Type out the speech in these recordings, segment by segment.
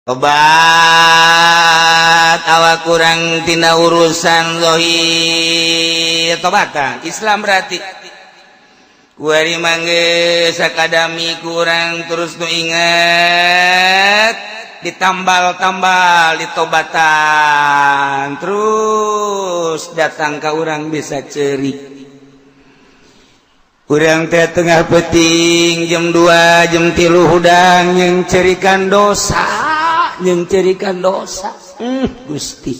Tobat awak kurang tina urusan zahir, tobatan Islam berarti kuari mangge sakadami kurang terus nu inget, ditambal-tambal, ditobatan terus, datang ke urang bisa cerik. Urang teh tengah peting jam 2, jam 3 hudang yang cerikan dosa, yang cerikan dosa. Gusti,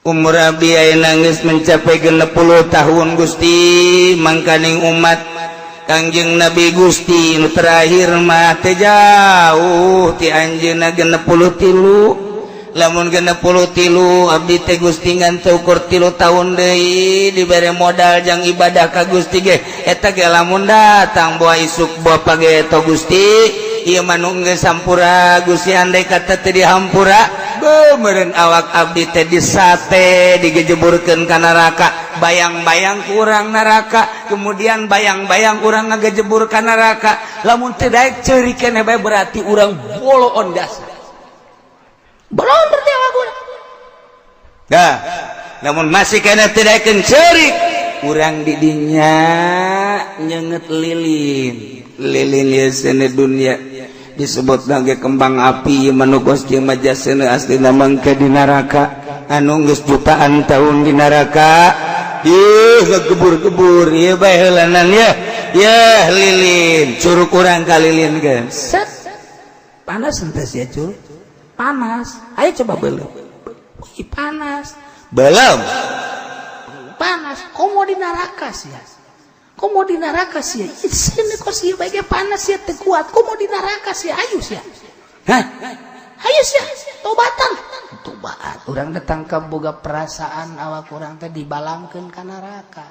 umur abdi ayeuna geus mencapai 60 tahun, Gusti. Mangkaning umat Kangjeng Nabi, Gusti, nu terakhir mah teh jauh ti anjeunna 63. Lamun 63 abdi teh, Gusti, ngan ukur 3 tahun deui dibere modal jang ibadah ka Gusti ge, eta ge lamun datang boa isuk boa pageto. Gusti, ieu mah nu geus sampura, Gusti. Andai kata teu dihampura, beuh, awak abdi teh disate, digejeburkeun ka neraka. Bayang-bayang kurang neraka, kemudian bayang-bayang urang ngagejebur ka neraka. Lamun teu daek ceurik keneh bae, berarti urang boloon dasar, boloon berarti awak urang. Dah, namun masih kena teu daekeun ceurik, urang di dinya nyenget lilin. Lilin ieu seuneu dunia disebut lagi kembang api manukos kieu mah jasena aslina mangke di neraka, anu geus jutaan tahun di neraka. Ih, ngegebur-gebur ieu bae heulanan ya. Ya lilin curug urang ka lilin kan set panas henteu sia? Curug panas. Ayo coba belum. Wih, panas belum? Panas. Komo di neraka sia, komo di neraka sia. Sini kok sia bae panas sia teu kuat, komo di neraka sia. Ayo sia. Hah? Ayo sia tobatan, tobat. Urang datang ke boga perasaan awak urang teh dibalangkeun ka neraka.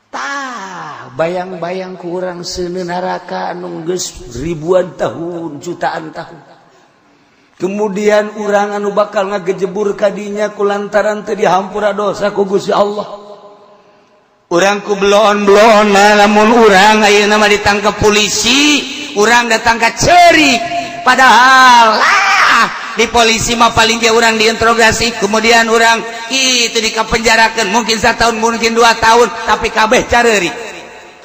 Tah, bayang-bayang ku urang seuneu neraka anu geus ribuan tahun, jutaan tahun, kemudian urang anu bakal ngagejebur kadinya kulantaran teu dihampura dosa ku Gusti Allah. Urang ku belon-belon. Lamun urang ayeuna mah ditangkap polisi, urang datang ka cerik, padahal lah di polisi mah paling dia urang diinterogasi, kemudian urang itu dikapenjarakan mungkin satu tahun, mungkin 2 tahun, tapi kabeh careuri.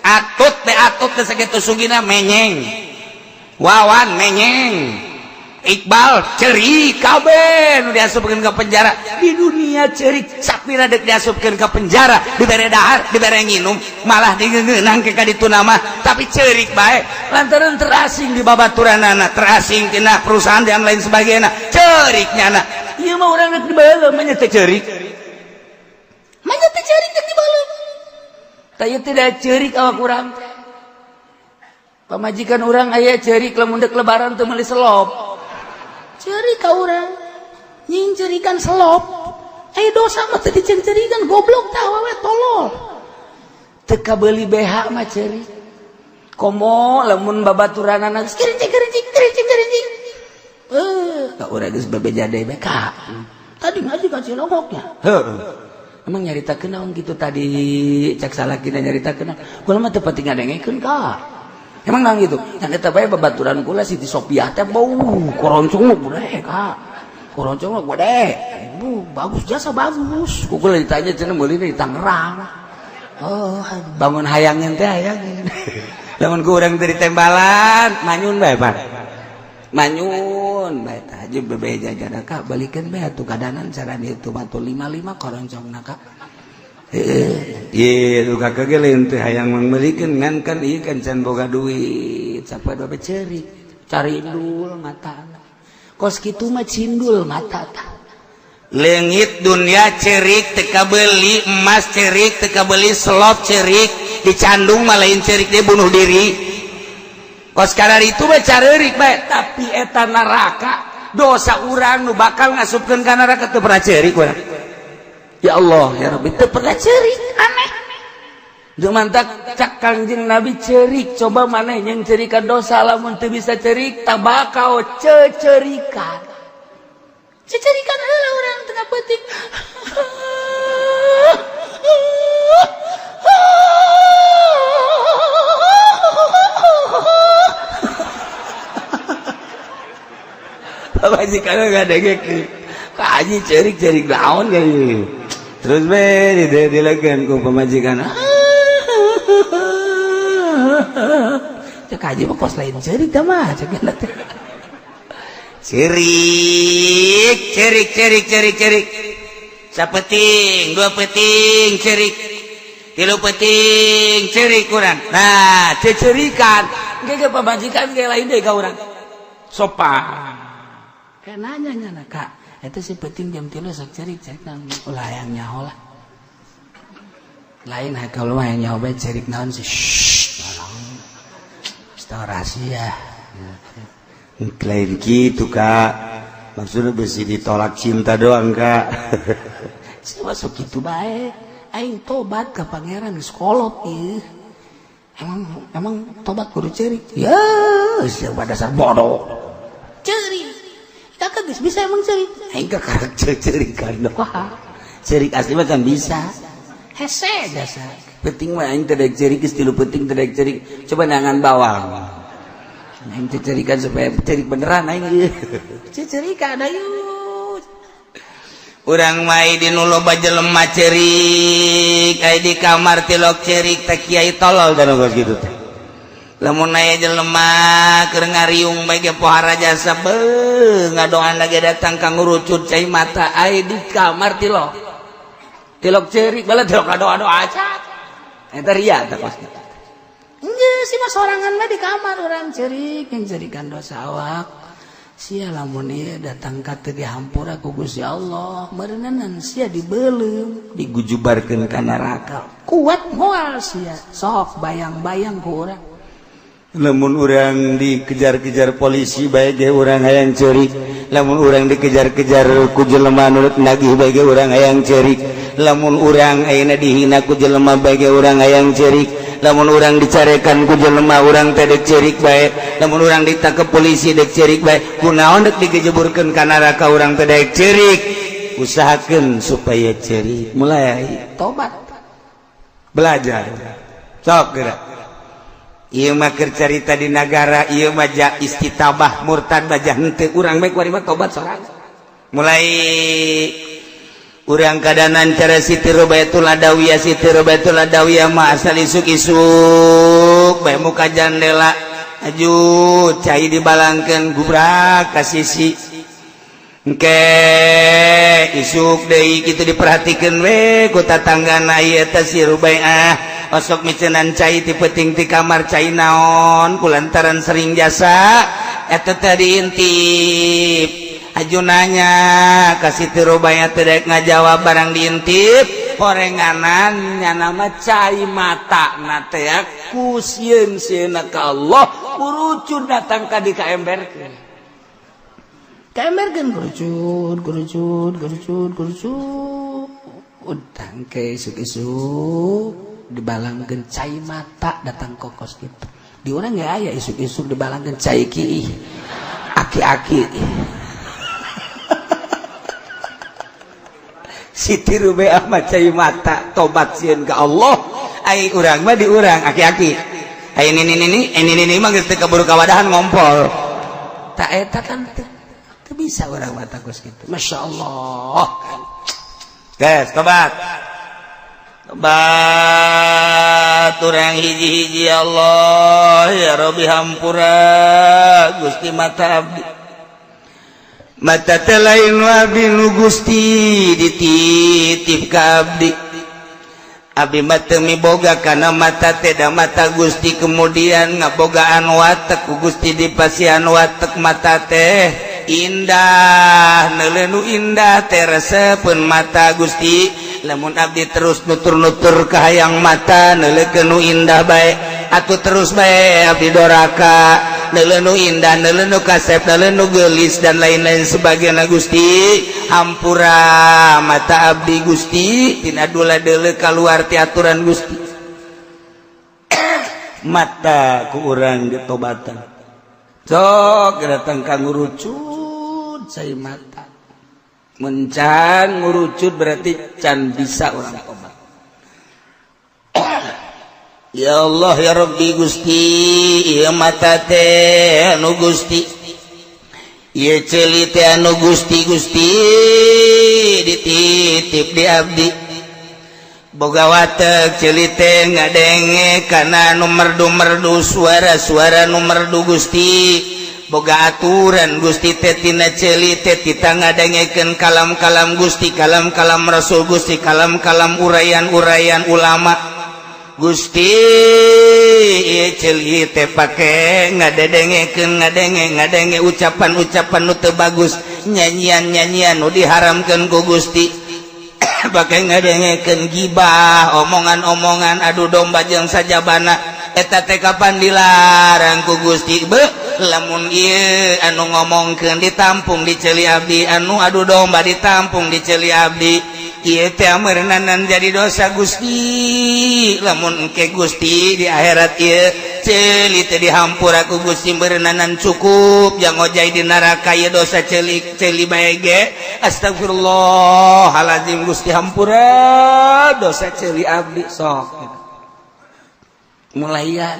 Atut teh, atut teh sakitu sugina menyeng, Wawan menyeng, Iqbal cerik, kabeh nu diasupkeun ke penjara di dunia cerik. Sapira dek diasupkeun ke penjara, dibere dahar, dibere nginum, malah digeungeunang ke kaditu nama, tapi cerik bae lantaran terasing di babaturanana, terasing tina perusahaan yang lain sebagainya, cerik nyana. Ieu mah urang dek dibaheula mah nya teh cerik. Mah teh cerik dek dibaheula. Tah, ieu tidak cerik awak urang teh. Pamajikan urang aya cerik lamun dek lebaran teu meuli selop. Cerik ka urang, nyingcerikan selop. Eh, dosa mah teu dicerikan, goblok tah awewe tolol. Teu kabeuli BH mah cerik. Komo lamun babaturanana geus kerincing kerincing kerincing kerincing. Eh, ka urang geus bebeja deui bae ka. Tadi ngaji ka Cilongoknya. Heuh, emang nyaritakeun naon kitu tadi? Cak salakina nyaritakeun naon? Kula mah teu penting ngadengekeun ka. Emang naon gitu? Yang eta bae babaturan kula Siti Sopiah teh bau koroncong nu gede ka, koroncong nu gede. Bu, bagus, jasa bagus. Ku kula ditanya, cenah meuli di Tangerang. Oh, bangun hayangin teh hayangin. Lamun ku urang teh ditembalan, manyun bae, Pak. Manyun bae tah jeung bebeja jada ka balikeun bae atuh kadanan cara ditu mah tuh 55 koroncongna ka. Heeh, ieu kakak ge lain teh hayang mangmeulikeun, ngan kan ieu kan can boga duit sampai bae ceurik. Carindul mata, kos kitu mah cindul mata tah. Leungit dunia cerik, teu kabeli emas cerik, teu kabeli selop cerik, dicandung mah lain cerik, dia bunuh diri. Kos kadar itu mah careurik bae, tapi eta neraka, dosa urang nu bakal ngasupkeun ka neraka teu pernah cerik urang. Ya Allah ya Rabbi, teu pernah cerik, aneh. Mantak cak Kangjeng Nabi cerik, coba maneh yang cerikan dosa, lamun teu bisa cerik tabakau cecerikan. Cecerikan heula urang tengah peuting. Pamajikan ngadengkeun ka haji ceurik, ceurik naon kali. Terus be dilekeun ku pamajikan. Cek haji mah kos lain ceurik teh mah, cek teh. Cerik, cerik, cerik, cerik, cerik. Sapeting, dua peting, cerik. Tilu peting, cerik kurang. Nah, cecerikan. Ge pamajikan ge lain deui ka urang. Sopan. Kayak nanya nyana, Kak, itu si peting jam 3 sok cerik, cerik naon? Ulah hayang nyaho lah. Lain kalau mah hayang nyaho bae cerik naon sih. Shh, tolong. Rahasia. Lain gitu, Kak. Maksudnya besi ditolak cinta doang, Kak. Saya masuk gitu bae. Aing tobat ke pangeran geus kolot ieu. Emang emang tobat kudu ceurik. Ya, siapa dasar bodoh. Ceurik. Kakak geus bisa emang ceurik. Aing kakarek ceurikan doang. Ceurik asli mah kan bisa. Hese dasar. Penting mah aing teh daek ceurik geus tilu penting teh daek ceurik. Coba nangan bawang. Aing teh cerikan supaya cerik beneran aing ieu. Cecerikan ayo. Urang mah di nu loba jelema cerik, ai di kamar tilok cerik teh kiai tolol dan geus kitu teh. Lamun aya jelema keur ngariung bae ge pohara jasa beuh ngadoan lagi datang ka ngurucut cai mata, ai di kamar tilok. Tilok cerik bala tilok ngadoa-doa aja. Eta ria teh pasti. Enggeus sih mah sorangan mah di kamar urang cerik yang cerikan dosa awak. Sia lamun ieu datang ka teu dihampura ku Gusti Allah, meureunan sia dibeuleum, digujubarkeun ka neraka. Kuat moal sia, sok bayang-bayang ku urang. Lamun urang dikejar-kejar polisi bae ge urang hayang ceurik, lamun urang dikejar-kejar ku jelema nu nagih bae ge urang hayang ceurik, lamun urang ayeuna dihina ku jelema bae ge urang hayang ceurik, lamun urang dicarekan ku jelema urang teh dek ceurik bae, lamun urang ditangkep polisi dek ceurik bae. Kunaon dek digejeburkeun ka neraka urang teh dek ceurik? Usahakeun supaya ceurik, mulai tobat, belajar sok geura. Ieu mah keur carita di nagara ieu mah ja istitabah murtad baja henteu urang bae kuari mah tobat sorangan. Mulai urang kadanan cara Siti Rubaitul Adawiyah. Siti Rubaitul Adawiyah mah asal isuk-isuk bae muka jandela aju cai dibalangkeun gubrak ka sisi. Engke isuk deui kitu diperhatikeun we ku tatanggana, ieu eta si Rubaiah osok micenan cai ti peuting ti kamar, cai naon? Kulantaran sering jasa eta teh diintip. Aju nanya ka Siti Rubaiah teh daek ngajawab. Barang diintip horenganan nyana mah cai mata na teh ku sieun sieuna ka Allah urucun datang ka di kaemberkeun. Kaemberkeun kerucut kerucut kerucut kerucut utang ke isuk-isuk dibalangkeun cai mata datang kokos gitu. Di urang nggak aya isuk-isuk dibalangkeun cai ki aki-aki. Siti Rubeah mah cai mata tobat sieun ka Allah, ai urang mah di urang aki-aki, ai nini nini ini nini mah geus teu kaburu kawadahan ngompol. Tak eta kan teu bisa urang mah kos kitu. Masya Allah. Geus tobat. Tobat urang hiji-hiji, Allah ya Rabbi, hampura Gusti mata abdi. Mata teh lain abdi nu Gusti dititip ka abdi. Abdi mah teu miboga kana mata teh, da mata Gusti kemudian ngabogaan watek ku Gusti dipasihan watek mata teh indah, neuleuh nu indah teh resepeun mata Gusti. Lamun abdi terus nutur-nutur ka hayang mata neuleukeun nu indah bae atuh terus bae abdi doraka, neuleuh nu indah, neuleuh nu kasep, neuleuh nu geulis dan lain-lain sebagainya. Gusti, hampura mata abdi Gusti tina dula deuleu kaluar ti aturan Gusti. Mata ku urang ditobatan, sok datang ka ngurucut cai mata. Mencan ngurucut berarti can bisa orang tobat. Ya Allah ya Rabbi Gusti, ieu mata teh anu Gusti. Ieu ceuli teh anu Gusti, Gusti dititip di abdi, boga watek ceuli teh ngadenge kana nu merdu-merdu, suara-suara nu merdu. Gusti, boga aturan Gusti teh tina ceuli teh tita ngadengekeun kalam-kalam Gusti, kalam-kalam Rasul Gusti, kalam-kalam uraian-uraian ulama. Gusti, ieu ceuli teh pake ngadedengekeun, ngadenge ngadenge ucapan-ucapan nu teu bagus, nyanyian-nyanyian nu diharamkeun ku Gusti, pakai ngadengekeun gibah, omongan-omongan adu domba jeung sajabana. Eta teh kapan dilarang ku Gusti? Be lamun ieu anu ngomongkeun ditampung di ceuli abdi, anu adu domba ditampung di ceuli abdi, ieu teh meureunanan jadi dosa. Gusti, lamun engke Gusti di akhirat ieu ceuli teh dihampura ku Gusti, meureunanan cukup jang ngojay di neraka ieu dosa ceuli ceuli bae ge. Astagfirullahalazim, Gusti, hampura dosa ceuli abdi. Sok mulaian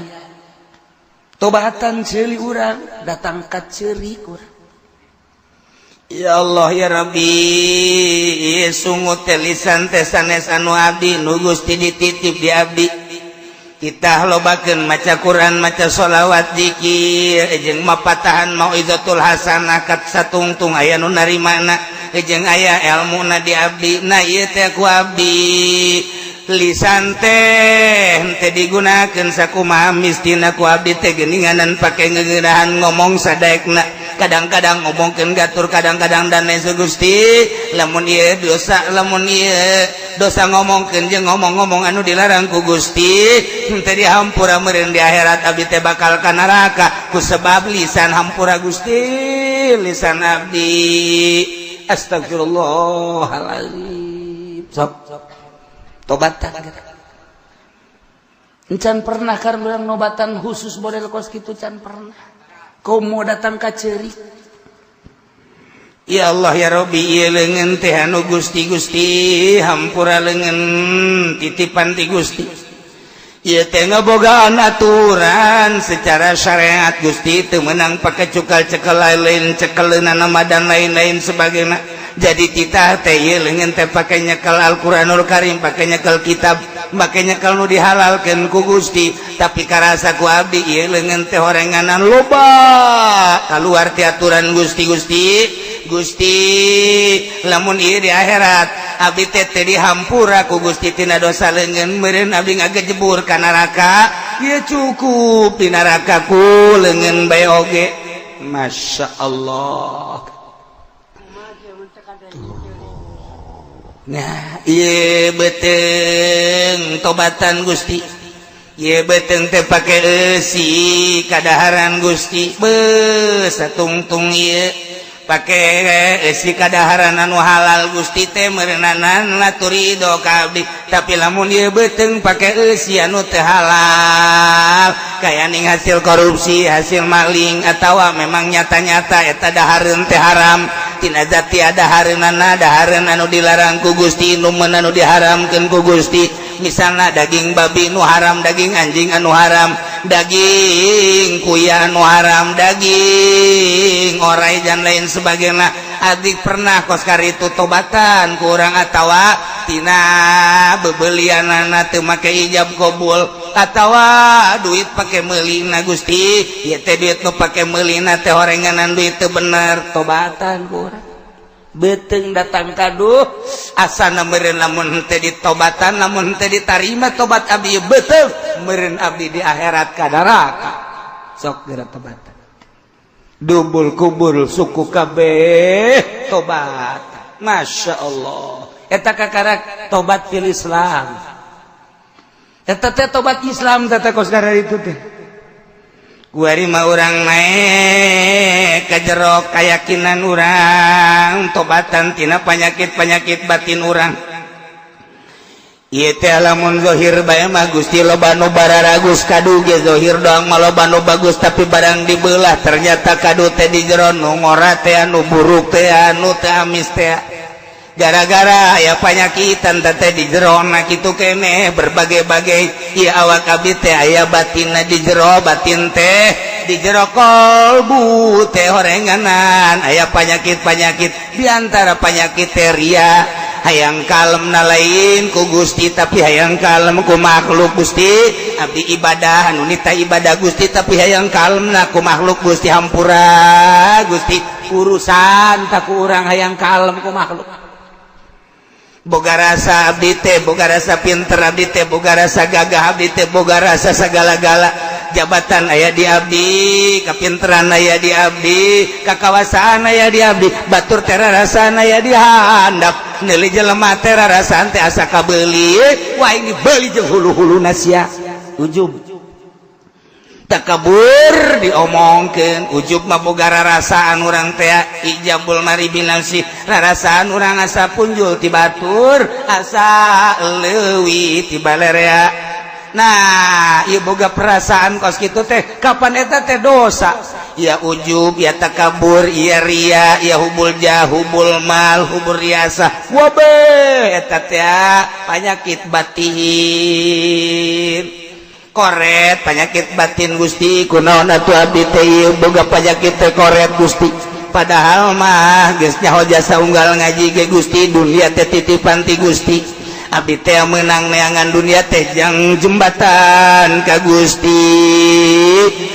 tobatan ceuli urang, datang ka ceurik urang. Ya Allah, ya Rabbi, sungut teh, lisan teh sanes anu abdi, nu Gusti dititip di abdi. Kita lobakeun maca Quran, maca sholawat, zikir, jeung mapatahan mauizatul hasanah kat satungtung aya nu narimana jeung aya elmuna di abdi. Nah, ieu teh ku abdi lisan teh teh digunakeun sakumaha mistina ku abdi teh geuninganan, pake ngeunahan ngomong sadaekna, kadang-kadang ngomongkeun gatur, kadang-kadang dan lain. Gusti, lamun ieu dosa, lamun ieu dosa ngomongkeun jeung ngomong-ngomong anu dilarang ku Gusti teh dihampura, meureun di akhirat abdi teh bakal ka neraka ku sebab lisan. Hampura, Gusti, lisan abdi. Astagfirullahaladzim. Sok tobatan. Encan pernah kan bilang nobatan khusus model kos gitu, can pernah. Kau mau datang ka ceurik. Ya Allah, ya Robbi, ieu leungeun teh anu Gusti, Gusti hampura, leungeun titipan ti Gusti. Ieu teh ngabogaan aturan secara syariat Gusti, teu meunang pake cukal cekel lain, cekeleunana nama dan lain-lain sebagainya. Jadi kita teh ieu leungeun teh pake nyekel Al-Qur'anul Karim, pake nyekel kitab, pake nyekel nu dihalalkeun ku Gusti, tapi karasa ku abdi ieu leungeun teh horenganan loba kaluar ti aturan Gusti. Gusti, Gusti, lamun ieu di akhirat abdi teh teu dihampura ku Gusti tina dosa leungeun, meureun abdi ngagejebur ka neraka. Ieu cukup di neraka ku leungeun bae oge. Masya Allah. Tuh. Nah, ieu beuteung tobatan. Gusti, ieu beuteung teh pake eusi kadaharan. Gusti, beuh satungtung ieu pake eusi kadaharan anu halal, Gusti teh meureunanan laturido ka abdi. Tapi lamun ieu beuteung pake eusi anu teu halal, kaya ning hasil korupsi, hasil maling, atawa memang nyata-nyata eta dahareun teh haram tina zati, dahareunana dahareun anu dilarang ku Gusti, nu anu diharamkeun ku Gusti, misalnya daging babi nu haram, daging anjing anu haram, daging kuya anu haram, daging orai dan lain sebagainya. Adik pernah koskar itu tobatan kurang atawa tina bebelianana teu make ijab kabul atawa duit pake meulina. Gusti, ieu teh duit nu pake meulina teh horenganan duit teu bener. Tobatan kurang beuteung datang kaduh asana meureun lamun teu ditobatan, lamun teu ditarima tobat abdi, beuteung meureun abdi di akhirat ka neraka. Sok geura tobatan, dubul kubur suku kabeh tobat. Masya Allah, eta kakarak tobat fil Islam. Eta teh tobat Islam teh kos itu teh. Kuari mah urang naik ke jero keyakinan urang, tobatan tina penyakit-penyakit batin urang. Ieu teh lamun zahir bae mah, Gusti, loba nu bararagus kadu ge. Zahir doang mah loba nu bagus, tapi barang dibelah ternyata kadu teh di jero nu ngora teh, anu buruk teh, anu teh amis teh, gara-gara aya panyakitan teh di jero na kitu keneh berbagai-bagai. Ieu awak abdi teh aya batinna di jero batin teh. Di jero kolbu teh horenganan aya panyakit-panyakit, diantara panyakit teh ria, hayang kalem na lain ku Gusti, tapi hayang kalem ku makhluk. Gusti, abdi ibadah anu nita ibadah, Gusti, tapi hayang kalem na ku makhluk. Gusti, hampura, Gusti, urusan tak ku urang, hayang kalem ku makhluk. Boga rasa abdi teh, boga rasa pinter abdi teh, boga rasa gagah abdi teh, boga rasa segala-gala. Jabatan aya di abdi, kapinteran aya di abdi, kakawasaan aya di abdi, batur teh rasana aya di handap, neuli jelema teh rarasaan teh asa kabeuli. Wah, ini beuli jeung hulu-hulu sia. Ujub, takabur diomongkeun. Ujub mah boga rarasaan urang teh, ijabul mari binafsi, rarasaan urang asa punjul ti batur, asa leuwih ti balerea. Nah, ieu boga perasaan kos kitu teh, kapan eta teh dosa? Ya ujub, ya takabur, ya ria, ya hubul jah, hubul mal, hubul riasa, wabe eta teh penyakit batin. Koret, penyakit batin. Gusti, kunaon atuh abdi teh ieu boga penyakit teh koret, Gusti? Padahal mah geus nyaho jasa unggal ngaji ge, Gusti, dunia teh titipan ti Gusti, abdi teh menang neangan dunia teh jang jembatan ka Gusti.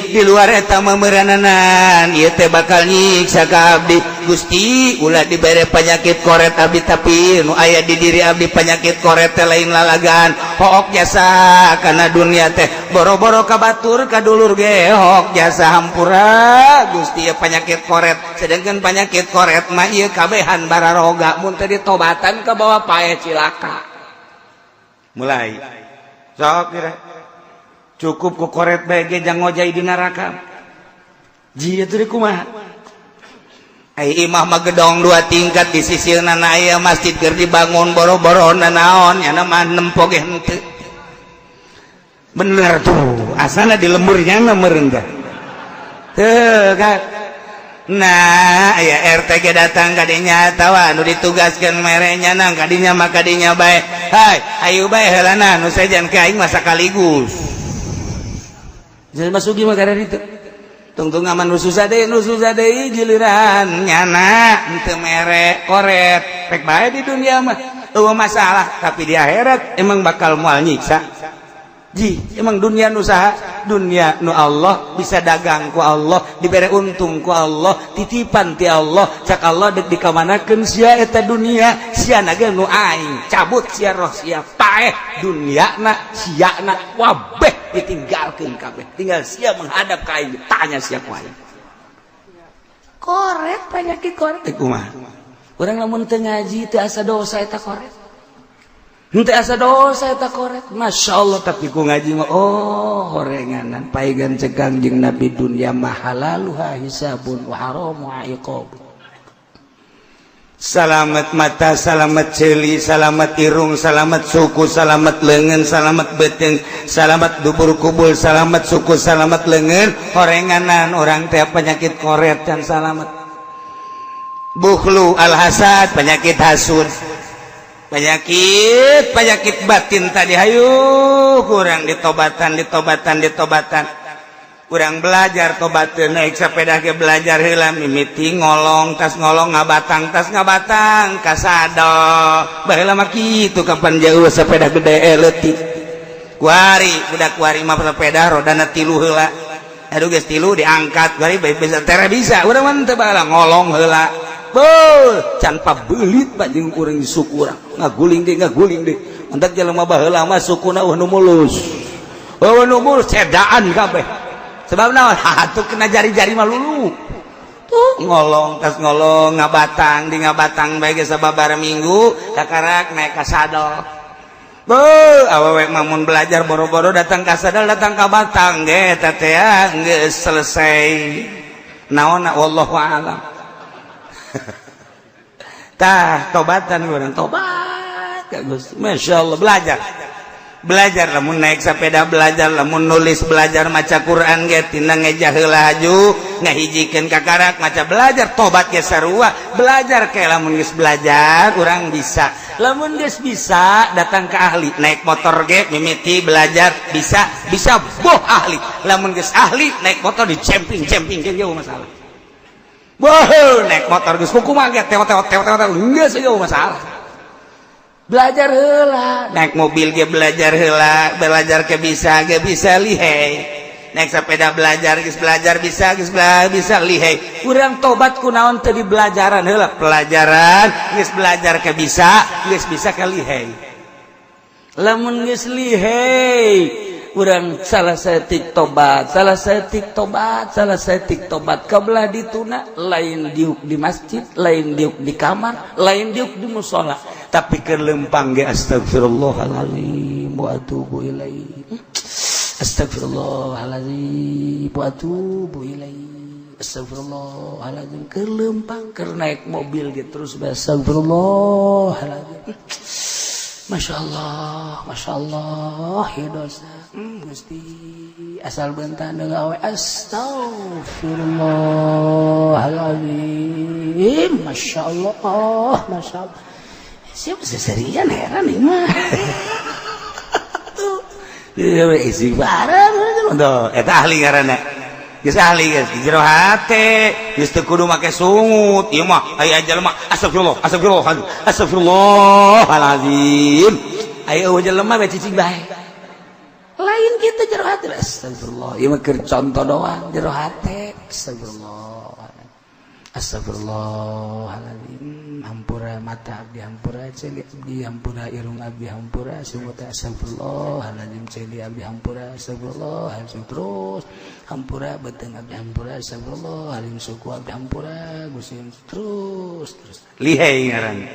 Di luar eta memerananan ieu teh bakal nyiksa ka abdi. Gusti, ulah dibere penyakit koret abdi, tapi nu aya di diri abdi penyakit koret teh lain lalagan, hook jasa karena dunia teh, boro-boro ka batur, ka dulur ge hook jasa. Hampura, Gusti, ya penyakit koret. Sedangkan penyakit koret mah ieu kabehan bararoga, mun teu ditobatan ka bawa pae cilaka. Mulai sok kira cukup ku koret bae ge jang ngojay di neraka. Jia teu kumaha? Ai imah mah gedong dua tingkat, di sisi nana aya masjid keur dibangun, boro-boro naon nya mah nempo ge henteu. Bener tuh, asana di lemburnya mah meureun teh teu kan. Nah, aya RT ge datang kadinya tawa nu ditugaskeun merenya nang kadinya mah kadinya bae. Hai, ayo bae heulana nu sejen ke aing mah sakaligus. Jadi masuki mah kada ditu. Tungtung aman nu susah deui, nu susah deui, giliran nyana henteu mere koret. Rek bae di dunia mah eueuh masalah, tapi di akhirat emang bakal moal nyiksa. Ji, emang dunia nu saha? Dunia nu Allah, bisa dagang ku Allah, dibere untung ku Allah, titipan ti Allah. Cak Allah, dek dikamanakeun sia eta dunia? Sia na ge nu aing, cabut sia roh sia, paeh dunia na, sia na wabeh ditinggalkeun kabeh. Tinggal sia menghadap ka aing, tanya sia ku aing. Koret, penyakit koret. Eh, kumaha? Urang lamun teu ngaji teu asa dosa eta koret. Henteu asa dosa eta koret. Masya Allah, tapi ku ngaji mah oh horenganan paigan cekang jeung Nabi, dunia mah halaluha hisabun wa haramuha iqab. Salamet mata, salamet ceuli, salamet irung, salamet suku, salamet leungeun, salamet beuteung, salamet dubur kubul, salamet suku, salamet leungeun. Horenganan orang teh penyakit koret dan salamet. Bukhlu, alhasad, penyakit hasud, penyakit penyakit batin tadi. Hayu kurang ditobatan, ditobatan, ditobatan. Kurang belajar tobat, naik sepeda ke belajar heula, mimiti ngolong, tas ngolong ngabatang, tas ngabatang kasadol. Baheula mah kitu, kapan jauh sepeda gede leutik. Kuari budak kuari mah sepeda rodana tilu heula. Aduh, geus tilu diangkat kuari bisa tere bisa. Urang mah teu, baheula ngolong heula. Beuh, can pabelit pak jeung urang suku urang ngaguling deui, ngaguling deui. Mantak jelema baheula mah sukuna eueuh nu mulus, eueuh nu mulus, cedaan kabeh. Sebab naon? Atuh kena jari-jari mah lulu tuh. Ngolong, tas ngolong ngabatang, di ngabatang bae geus sababaraha minggu kakarak naik ka sadel. Beuh, awewe mah mun belajar boro-boro datang ka sadel, datang ka batang ge eta teh geus selesai. Naon, wallahu a'lam. Tah, tobatan urang, tobat ka Gusti. Masya Allah, belajar. Belajar lamun naik sepeda, belajar lamun nulis, belajar maca Quran ge tina ngeja heula haju ngahijikeun kakarak maca, belajar tobat ge sarua belajar. Kayak lamun geus belajar, urang bisa. Lamun geus bisa, datang ke ahli. Naik motor ge mimiti belajar, bisa bisa boh ahli. Lamun geus ahli naik motor, di camping camping ge jauh masalah. Boh naik motor geus kumaha ge, teo teo teo teo teo, geus jauh masalah. Belajar heula. Naik mobil ge belajar heula. Belajar ke bisa ge bisa, lihai. Naik sepeda belajar, geus belajar bisa, geus belajar bisa, lihai. Urang tobat kunaon teu di belajaran heula? Pelajaran geus belajar ke bisa, geus bisa ke lihai. Lamun geus lihai, urang salah saeutik tobat, salah saeutik tobat, salah saeutik tobat. Kabelah dituna lain diuk di masjid, lain diuk di kamar, lain diuk di musola, tapi keur lempang ge astagfirullahaladzim wa atubu ilaih, astagfirullahaladzim wa atubu ilaih, astagfirullahaladzim. Keur lempang, keur naik mobil gitu, terus astagfirullahaladzim. Masya Allah, Masya Allah, ya dosa. Gusti, asal bentar gawe astagfirullahaladzim. Masya Allah, Masya Allah. Siapa seserian heran nih mah. Tuh, istighfar, tuh, eta ahli ngaranna. Geus ahli geus di jero hate, geus teu kudu make sungut. Ieu mah aya jelema astagfirullah, astagfirullah, astagfirullahalazim. Aya eueuh jelema bae cicing bae. Lain kitu jero hate astagfirullah. Ieu mah keur contoh doang jero hate astagfirullah. Astagfirullahaladzim, hampura mata abdi, hampura ceuli abdi, hampura irung abdi, hampura sungut. Astagfirullahaladzim, ceuli abdi hampura. Astagfirullahaladzim, terus hampura beuteung abdi, hampura. Astagfirullahaladzim, suku abdi hampura, Gusti, terus terus. Lihai ngaranna,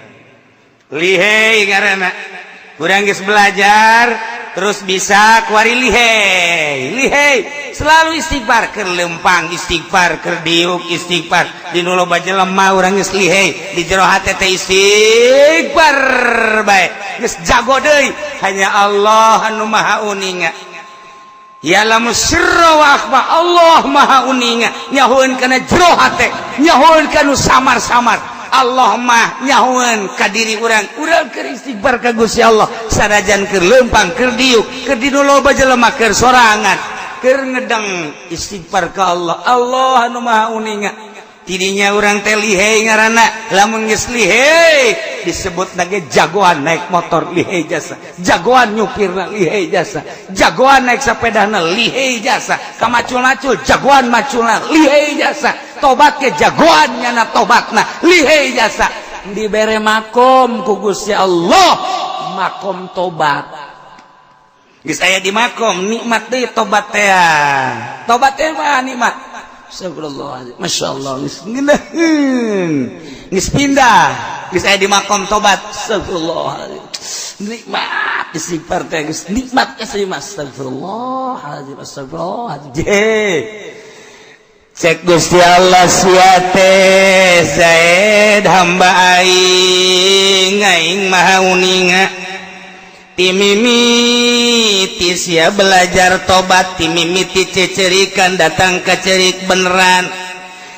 lihai ngaranna. Urang geus belajar terus bisa, kuari lihai, lihai selalu istighfar. Keur lempang istighfar, keur diuk istighfar, di nu loba jelema urang geus lihai, di jero hate teh istighfar bae, geus jago deui. Hanya Allah anu maha uninga, ya'lamu sirra wa akhfa. Allah maha uninga, nyahoeun kana jero hate, nyahoeun kana samar-samar. Allah mah nyahoeun ka diri urang. Urang keur istighfar ka Gusti Allah sanajan keur lempang, keur diuk, keur di nu loba jelema, keur sorangan, keur ngedeng, istighfar ka Allah. Allah anu maha uninga. Tidinya urang teh lihai ngaranna. Lamun geus lihai, disebut nage jagoan naik motor lihai jasa, jagoan nyupirna lihai jasa, jagoan naik sepedana lihai jasa, ka macul-macul jagoan maculna lihai jasa, tobat ke jagoan nyana tobatna lihai jasa. Dibere makom ku Gusti Allah, makom tobat. Geus aya di makom nikmat deui tobat teh. Tobat teh mah nikmat. Astagfirullah, Masya Allah, geus ngeunaheun, geus pindah, geus aya di makom tobat. Astagfirullah, nikmat istighfar teh geus nikmat kasih. Astagfirullahaladzim, astagfirullahaladzim. Cek Gusti Allah, sia teh Zaid hamba aing, aing maha uninga. Timimiti sia belajar tobat, timimiti cecerikan datang ke cerik beneran,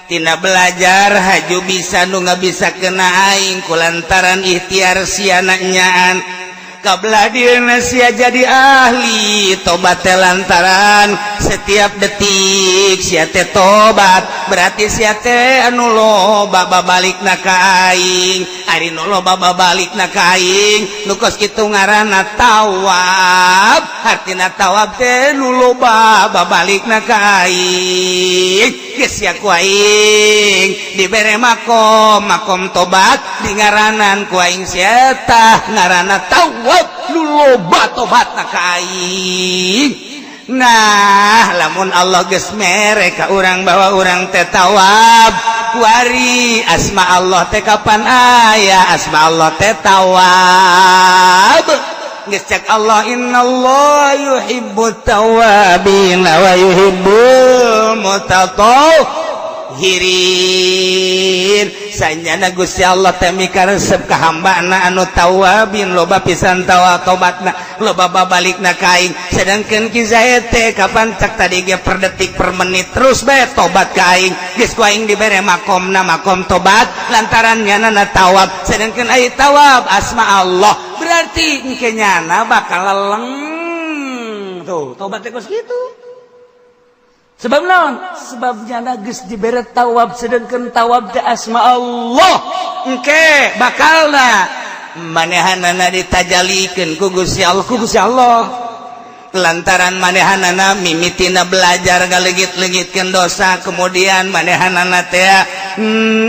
tina belajar haju bisa nu nggak bisa kena aing kulantaran ikhtiar sia nyaan. Kabelah dieuna sia jadi ahli tobat teh lantaran setiap detik sia teh tobat, berarti sia teh anu loba babalikna ka aing. Ari nu loba babalikna ka aing nu kos kitu ngaranna tawab. Hartina tawab teh nu loba babalikna ka aing. Geus sia ku aing dibere makom, makom tobat, di ngaranan ku aing sia tah ngaranna tawab, nu loba tobatna ka aing. Nah, lamun Allah geus mere ka urang bahwa urang teh tawab, kuari asma Allah teh kapan aya? Asma Allah teh tawab. Geus cek Allah, innallaha yuhibbut tawabin wa yuhibbul mutatahhirin. Hirin sanyana Gusti Allah teh mikaresep ka hambana anu tawabin, loba pisan tawa tobatna, loba babalikna ka aing. Sedangkan Ki Zaid teh kapan cak tadi ge per detik, per menit terus bae tobat ka aing. Geus ku aing dibere makomna makom tobat lantaran nyana tawab. Sedangkan ai tawab asma Allah, berarti engke nyana bakal leleng tuh tobat teh kos kitu. Sebab naon? Sebab nyana geus dibere tawab, sedangkan tawab teh asma Allah. Engke bakalna manehanana ditajalikeun ku Gusti Allah, ku Gusti Allah, lantaran manehanana mimitina belajar ngalegit-legitkeun dosa, kemudian manehanana teh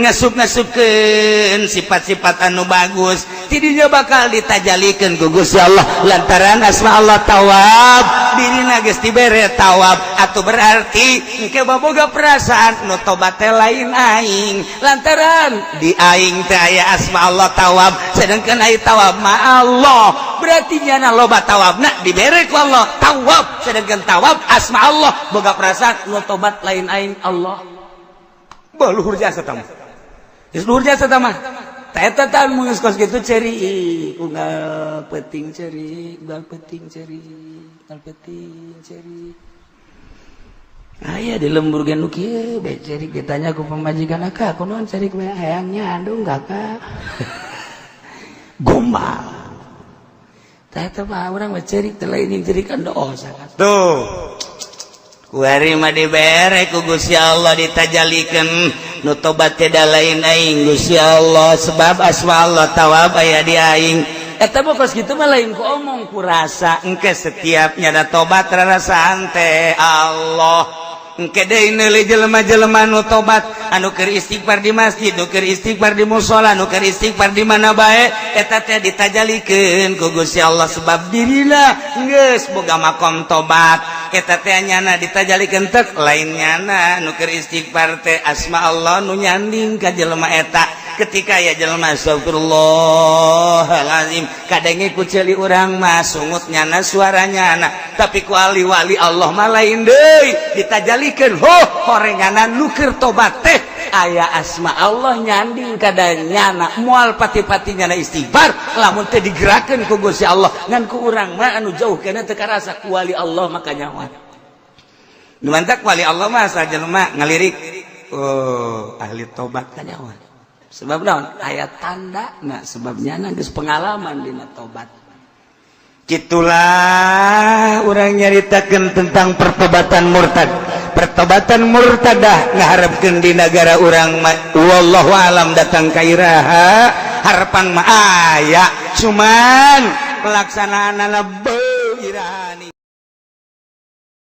ngasup-ngasupkeun sifat-sifat anu bagus, tidinya bakal ditajalikeun ku Gusti Allah lantaran asma Allah tawab. Dirina geus dibere tawab atau berarti engke baboga perasaan nu tobat teh lain aing, lantaran di aing teh aya asma Allah tawab, sedangkan ai tawab ma Allah. Berarti nyana loba tawabna, dibere ku Allah tawab, sedangkan tawab asma Allah. Boga perasaan nu tobat lain aing, Allah. Bah, luhur jasa tah mah. Geus luhur jasa tah mah. Tah, eta tah mun geus kos kitu ceri unggal peuting, ceri unggal peuting, ceri unggal peuting, ceri. Aya di lembur ge nu kieu bae, cerik. Ditanya ku pamajikan, "Akak, kunaon cerik bae?" "Hayangnya andung, Kakak." Gombal. Tah, eta mah urang mah cerik teh lain jeung cerikan dosa. Tuh. Kuari mah dibere ku Gusti Allah, ditajalikeun nu tobat teh lain aing, Gusti Allah, sebab asma Allah tawab aya di aing. Eta mah kos kitu mah lain ku omong, ku rasa. Engke setiapnya da tobat rarasaan teh Allah. Engke deui neuli jelema-jelema nu tobat, anu keur istighfar di masjid, nu keur istighfar di musala, nu keur istighfar di mana bae, eta teh ditajalikeun ku Gusti Allah sebab dirina geus boga makom tobat. Eta teh nyana ditajalikeun tek lain nyana nu keur istighfar teh, asma Allah nu nyanding ka jelema eta. Ketika ya jelema astagfirullahalazim, kadenge ku ceuli urang mah sungut nyana, suara nyana, tapi ku wali-wali Allah mah lain deui, ditajalikeun ho horenganan nu keur tobat teh aya asma Allah nyanding kada nyana. Moal pati-pati nyana istighfar lamun teh digerakkeun ku Gusti Allah. Ngan ku urang mah anu jauh keneh teu karasa, ku wali Allah maka nyawa. Nu mantak wali Allah mah asal jelema ngalirik, oh, ahli tobat, kanyawan. Sebab naon? Aya tanda. Nah, sebabnya geus pengalaman dina tobat. Gitulah urang nyaritakeun tentang pertobatan murtad, pertobatan murtadah. Ngaharapkeun di negara urang, wallahu alam datang ka iraha. Harapan mah aya, cuman pelaksanaan.